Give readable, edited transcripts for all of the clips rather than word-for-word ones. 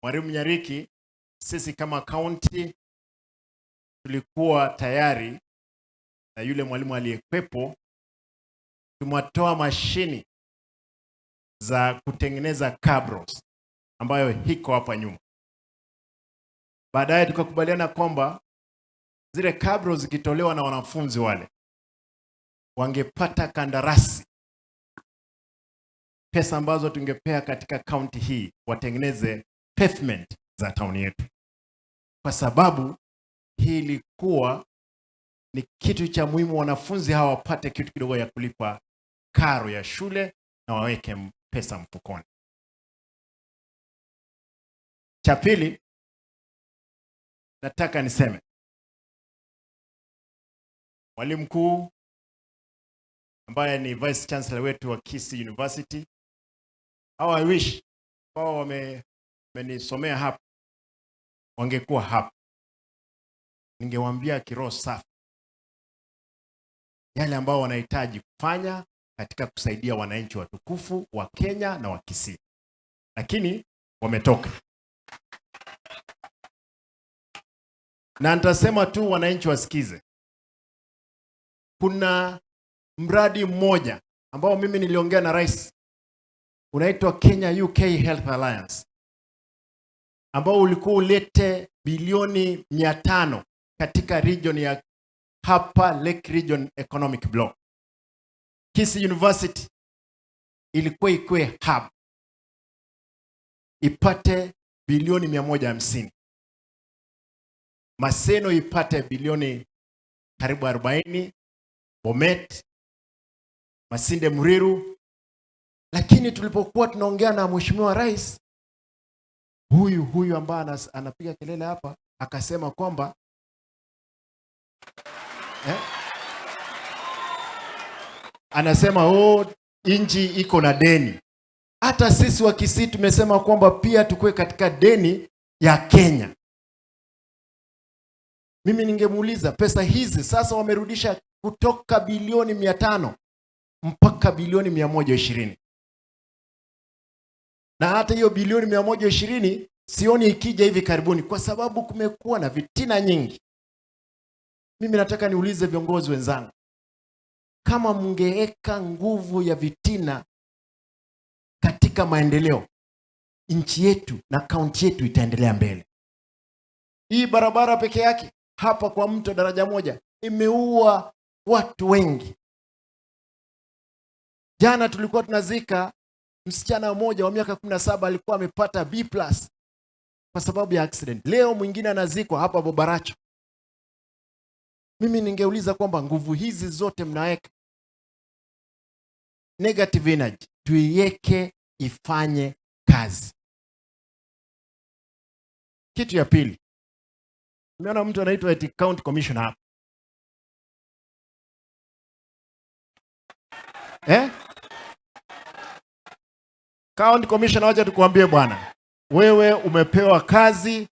Mwalimu Nyariki, sisi kama county tulikuwa tayari na yule mwalimu aliyekwepo, tumewatoa mashini za kutengeneza cabros ambayo iko hapa nyuma. Baadaye tukakubaliana kwamba zile cabros zikitolewa na wanafunzi wale wangepata kandarasi, pesa ambazo tungepea katika kaunti hii watengeneze pavement za town yetu, kwa sababu hii ilikuwa ni kitu cha muhimu, wanafunzi hawa wapate kitu kidogo ya kulipa karo ya shule na waweke pesa mfukoni. Cha pili, nataka niseme mwalimu mkuu ambaye ni vice chancellor wetu wa Kisii University, how I wish ambao wamenisomea hapa wangekuwa hapa, ningewaambia kiroho safi yale ambao wanahitaji kufanya katika kusaidia wananchi watukufu wa Kenya na wa Kisii, lakini wametoka. Na nitasema tu wananchi wasikize, kuna mradi mmoja ambao mimi niliongea na rais, unaitwa Kenya UK Health Alliance, ambao ulikuwa ulete bilioni 500 katika region ya hapa Lake Region Economic Block. Kisii University ilikuwa ikuwe hub ipate bilioni 150, Maseno ipate bilioni karibu 40, Bomet, Masinde Muriru. Lakini tulipokuwa tunaongea na Mheshimiwa Rais huyu huyu ambaye anapiga kelele hapa, akasema kwamba anasema oh, nchi iko na deni. Hata sisi wa Kisii tumesema kwamba pia tukue katika deni ya Kenya. Mimi ningemuuliza pesa hizi sasa wamerudisha kutoka bilioni 500 mpaka bilioni 120, na hata hiyo bilioni 120 sioni ikija hivi karibuni, kwa sababu kumekuwa na vitina nyingi. Mimi nataka niulize viongozi wenzangu, kama mngeweka nguvu ya vitina katika maendeleo, nchi yetu na kaunti yetu itaendelea mbele. Hii barabara peke yake hapa kwa mto daraja moja imeua watu wengi. Jana tulikuwa tunazika msichana mmoja wa miaka 17 alikuwa amepata B+ kwa sababu ya accident. Leo mwingine anazikwa hapa Bobaracho. Mimi ningeuliza kwamba nguvu hizi zote mnaweka negative energy, tuiweke ifanye kazi. Kitu ya pili, nimeona mtu anaitwa eti county commissioner hapa eh? County commissioner, wacha tukuambie bwana, wewe umepewa kazi,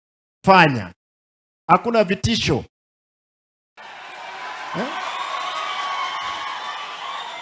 fanya. Hakuna vitisho eh?